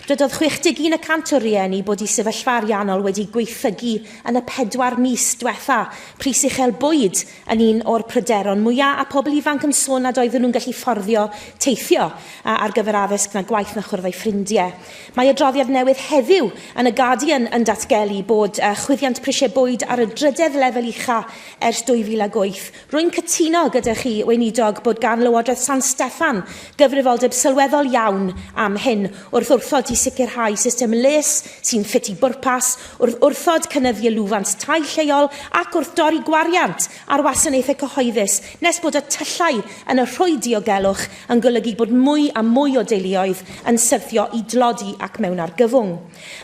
Dywedodd 61 y cant o rieni bod eu sefyllfa ariannol wedi gwaethygu yn y pedwar mis diwetha', pris uchel bwyd yn un o'r pryderon mwya' a pobl ifanc yn sôn nad oedden nhw'n gallu fforddio teithio ar gyfer addysg na gwaith na chwrdd â'u ffrindiau. Mae adroddiad newydd heddiw yn y Guardian yn datgelu bod chwyddiant prisiau bwyd ar y drydedd lefel ucha' ers 2008. Rwy'n cytuno gyda chi, Weinidog, bod gan Lywodraeth San Steffan gyfrifoldeb sylweddol iawn am hyn, wrth wrthod i sicrhau system les sy'n ffit i bwrpas, wrth wrthod cynyddu lwfans tai lleol ac wrth dorri gwariant ar wasanaethau cyhoeddus nes bod y tyllau yn y rhwyd diogelwch yn golygu bod mwy a mwy o deuluoedd yn syrthio i dlodi ac mewn argyfwng.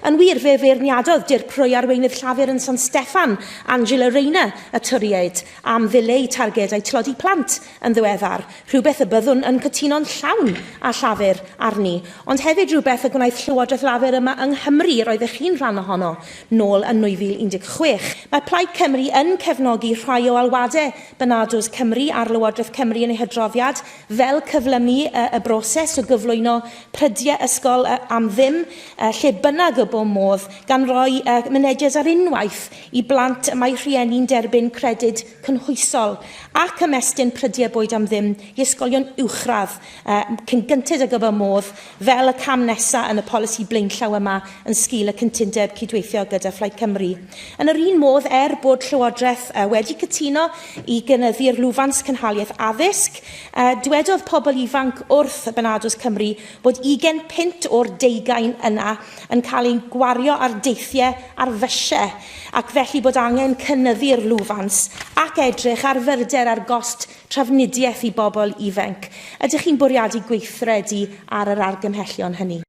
Yn wir, fe feirniadodd dirprwy arweinydd Llafur yn San Steffan, Angela Rayner, y Torïaid am ddileu targedau tlodi plant yn ddiweddar, rhywbeth y byddwn yn cytuno'n llawn â Llafur arni, ond hefyd rhywbeth y gwnaeth Llywodraeth Lafur yma yng Nghymru yr oeddech chi'n rhan ohono nôl yn 2016. Mae Plaid Cymru yn cefnogi rhai o alwadau Barnardo's Cymru ar Lywodraeth Cymru yn ei hadroddiad, fel cyflymu y broses o gyflwyno prydiau ysgol am ddim, lle bynnag y bo modd, gan roi mynediad ar unwaith i blant y mae rhieni'n derbyn credyd cynhwysol, ac ymestyn prydiau bwyd am ddim i ysgolion uwchradd cyn gynted ag y bo modd, fel y cam nesaf yn y polisi blaenllaw yma yn sgil y cytundeb cydweithio gyda Phlaid Cymru. Yn yr un modd, er bod Llywodraeth wedi cytuno i gynyddu'r lwfans cynhaliaeth addysg, dywedodd pobl ifanc wrth Barnardo's Cymru bod ugain punt o'r deugain yna yn cael eu gwario ar deithiau ar fysiau, ac felly bod angen cynyddu'r lwfans ac edrych ar fyrder ar gost trafnidiaeth i bobl ifanc. Ydych chi'n bwriadu gweithredu ar yr argymhellion hynny?